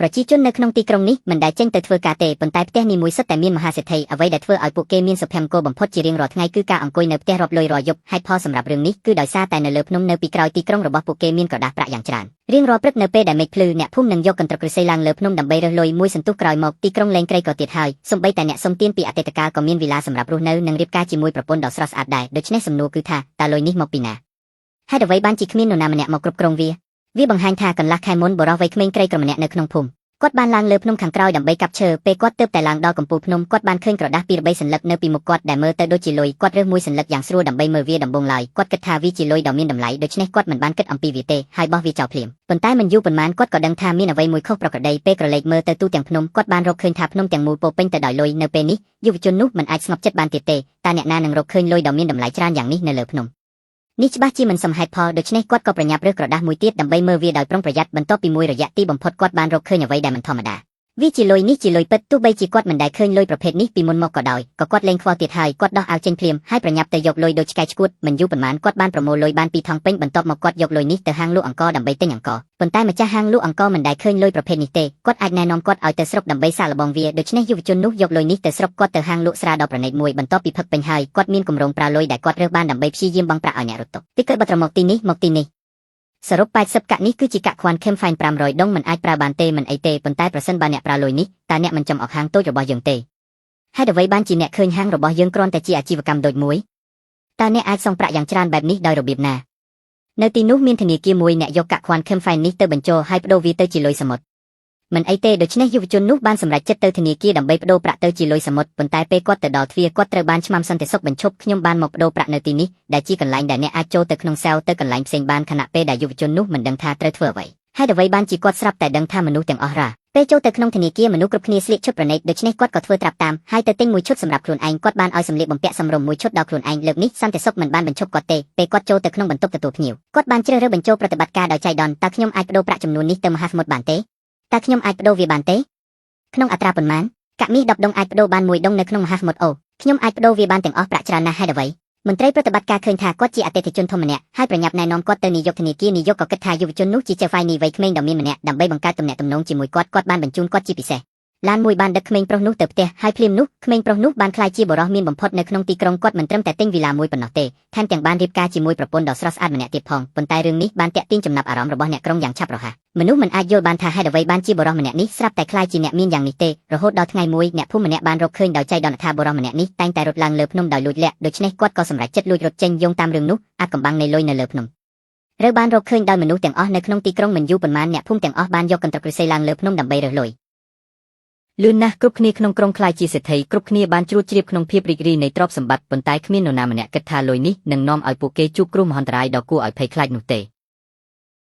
ប្រជាជននៅក្នុងទីក្រុងនេះមិនដែលចេញទៅធ្វើការទេប៉ុន្តែផ្ទះនីមួយសុទ្ធតែមានមហាសេដ្ឋីអ្វីដែលធ្វើឲ្យពួកគេមានសុភមង្គលបំផុតជារៀងរាល់ថ្ងៃគឺការអង្គុយនៅផ្ទះរាប់លុយរាល់យប់ហេតុផលសម្រាប់រឿងនេះគឺដោយសារតែនៅលើភ្នំនៅពីក្រោយទីក្រុងរបស់ពួកគេមានក្រដាសប្រាក់យ៉ាងច្រើនរៀងរាល់ព្រឹកនៅពេលដែលមេឃភ្លឺអ្នកភូមិនឹងយកកន្ត្រកឫស្សីឡើងលើភ្នំដើម្បីរើសលុយមួយសន្ទុះក្រោយមកទីក្រុងលែងក្រីក្រទៀតហើយសូម្បីតែអ្នកសុំទានពីអតីតកាលក៏មានវីឡាសម្រាប់រស់នៅនិងរៀបការជាមួយប្រពន្ធដ៏ស្រស់ស្អាតដែរដូច្នេះសំណួរគឺថាតើលុយនេះមកពីណាហេតុអ្វីបានជាគ្មាននរណាម្នាក់មកគ្រប់គ្រងវាវាបង្ហាញថាកន្លះខែមុនបុរសវ័យក្មេងក្រីក្រម្នាក់នៅក្នុងភូមិគាត់បានឡើងលើភ្នំខាងក្រោយដើម្បីកាប់ឈើពេលគាត់ទើបតែឡើងដល់កំពូលភ្នំគាត់បានឃើញក្រដាសពីរបីសន្លឹកនៅពីមុខគាត់ដែលមើលទៅដូចជាលុយគាត់រើសមួយសន្លឹកយ៉ាងស្រួលដើម្បីមើលវាដំបូងឡើយគាត់គិតថាវាជាលុយដ៏មានតម្លៃដូច្នេះគាត់មិនបានគិតអំពីវាទេហើយបោះវាចោលភ្លាមប៉ុន្តែមិនយូរប៉ុន្មានគាត់ក៏ដឹងថាមានអ្វីមួយខុសប្រក្រតីពេលក្រឡេកមើលទៅទូទាំងភ្នំគាត់បានរកឃើញថាភ្នំទាំងមូលពោពេញទៅដោយលុយនៅពេលនេះយុវជននោះមិនអាចស្ងប់ចិត្តបានទៀតទេតើអ្នកណានឹងរកឃើញលុយដ៏មានតម្លៃច្រើនយ៉ាងនេះនៅលើភ្នំនេះច្បាស់ជាមិនសមហេតុផលដូច្នេះគាត់ក៏ប្រញាប់រើសក្រដាសមួយទៀតដើម្បីមើលវាដោយប្រុងប្រយ័ត្នបន្ទាប់ពីមួយរយៈទីបំផុតគាត់បានរកឃើញអ្វីដែលមិនធម្មតាវាជាលុយនេះជាលុយពិតទោះបីជាគាត់មិនដែលឃើញលុយប្រភេទនេះពីមុនមកក៏ដោយក៏គាត់លែងខ្វល់ទៀតហើយគាត់ដោះអាវចេញភ្លាមហើយប្រញាប់ទៅយកលុយដូចឆ្កែឆ្កួតមិនយូរប៉ុន្មានគាត់បានប្រមូលលុយបានពីរថង់ពេញបន្ទាប់មកគាត់យកលុយនេះទៅហាងលក់អង្ករដើម្បីទិញអង្ករប៉ុន្តែម្ចាស់ហាងលក់អង្ករមិនដែលឃើញលុយប្រភេទនេះទេគាត់អាចណែនាំគាត់ឲ្យទៅស្រុកដើម្បីសាកល្បងវាដូច្នេះយុវជននោះយកលុយនេះទៅស្រុកគាត់ទៅហាងលក់ស្រាដ៏ប្រណីតមួយបន្ទាប់ពីផឹកពេញហើយគាត់មានគម្រោងប្រើលុយដែលគាត់រើសបានដើម្បីព្យាយាមបង់ប្រាក់ឲ្យអ្នករត់តុទីកើតបត្រមកទីនេះមកទីនេះសរុប80កាក់នេះគឺជាកាក់ខ្វាន់ខេមហ្វៃន500ដុងមិនអាចប្រើបានទេមិនអីទេប៉ុន្តែប្រសិនបើអ្នកប្រើលុយនេះតើអ្នកមិនចំអកហាងតូចរបស់យើងទេហេតុអ្វីបានជាអ្នកឃើញហាងរបស់យើងគ្រាន់តែជាអាជីវកម្មដូចមួយតើអ្នកអាចសងប្រាក់យ៉ាងច្រើនបែបនេះដោយរបៀបណានៅទីនោះមានធនាគារមួយអ្នកយកកាក់ខ្វាន់ខេមហ្វៃននេះទៅបញ្ចូលហើយប្ដូរវាទៅជាលុយសមុទ្រមិនអីទេដូច្នេះយុវជននោះបានសម្រេចចិត្តទៅធនាគារដើម្បីប្ដូរប្រាក់ទៅជាលុយសមុទ្រប៉ុន្តែពេលគាត់ទៅដល់ទ្វារគាត់ត្រូវបានឆ្មាំសន្តិសុខបញ្ឈប់ខ្ញុំបានមកប្ដូរប្រាក់នៅទីនេះដែលជាកន្លែងដែលអ្នកអាចចូលទៅក្នុងសេលទៅកន្លែងផ្សេងបានខណៈពេលដែលយុវជននោះមិនដឹងថាត្រូវធ្វើអ្វីហេតុអ្វីបានជាគាត់ស្រាប់តែដឹងថាមនុស្សទាំងអស់រ៉ាពេលចូលទៅក្នុងធនាគារមនុស្សគ្រប់គ្នាស្លៀកឈុតប្រណីតដូច្នេះគាត់ក៏ធ្វើត្រាប់តាមហើយទៅទិញមួយឈុតសម្រាប់ខ្លួនឯងគាត់បានឲ្យសម្លៀកបំពាក់សមរម្យមួយឈុតដល់ខ្លួនឯងលើកនេះសន្តិសុខមិនបានបញ្ឈប់គាត់ទេពេលគាត់ចូលទៅក្នុងបន្ទប់ទទួលភ្ញៀវគាត់បានជ្រើសរើសបញ្ចូលប្រតិបត្តិការដោយចៃដន្យតើខ្ញុំអាចប្ដូរប្រាក់ចំនួននេះទៅមហាសមុទ្របានទេតើខ្ញុំអាចប្ដូរវាបានទេក្នុងអត្រាប៉ុន្មានកាក់មាស10ដុងអាចប្ដូរបាន1ដុងនៅក្នុងមហាសមុទ្រអូខ្ញុំអាចប្ដូរវាបានទាំងអស់ប្រាក់ច្រើនណាស់ហេតុអ្វីមន្ត្រីប្រតិបត្តិការឃើញថាគាត់ជាអតិថិជនធំម្នាក់ហើយប្រញាប់ណែនាំគាត់ទៅនាយកធនាគារនាយកក៏គិតថាយុវជននោះជាចៅហ្វាយនីវ័យក្មេងដ៏មានម្នាក់ដើម្បីបង្កើតទំនាក់ទំនងជាមួយគាត់គាត់បានបញ្ជូនគាត់ជាពិសេសឡានមួយបានដឹកក្មេងប្រុសនោះទៅផ្ទះហើយភ្លាមនោះក្មេងប្រុសនោះបានក្លាយជាបុរសមានបំផុតនៅក្នុងទីក្រុងគាត់មិនត្រឹមតែទិញវីឡាមួយប៉ុណ្ណោះទេថែមទាំងបានរៀបការជាមួយប្រពន្ធដ៏ស្រស់ស្អាតម្នាក់ទៀតផងប៉ុន្តែរឿងនេះបានទាក់ទាញចំណាប់អារម្មណ៍របស់អ្នកក្រុងយ៉ាងឆាប់រហ័សមនុស្សមិនអាចយល់បានថាហេតុអ្វីបានជាបុរសម្នាក់នេះស្រាប់តែក្លាយជាអ្នកមានយ៉ាងនេះទេរហូតដល់ថ្ងៃមួយអ្នកភូមិម្នាក់បានរកឃើញដោយចៃដន្យថាបុរសម្នាក់នេះតែងតែរត់ឡើងលើភ្នំដោយលួចលាក់ដូច្នេះគាត់ក៏សម្រេចចិត្តលួចរត់ចេញយោងតាមរឿងនោះអាកំបាំងនៃលុយនៅលើភ្នំត្រូវបានរកឃើញដោយមនុស្សទាំងអស់នៅក្នុងទីក្រុងមិនយូរប៉ុន្មានអ្នកភូមិទាំងអស់បានយកកន្ត្រកឫស្សីឡើងលើភ្នំដើម្បីរើសលុយ លឿនណាស់គ្រប់គ្នាក្នុងក្រុងក្លាយជាសេដ្ឋីគ្រប់គ្នាបានជ្រួតជ្រាបក្នុងភាពរីករាយនៃទ្រព្យសម្បត្តិប៉ុន្តែគ្មាននរណាម្នាក់គិតថាលុយនេះនឹងនាំឲ្យពួកគេជួបគ្រោះមហន្តរាយដ៏គួរឲ្យភ័យខ្លាចនោះទេ។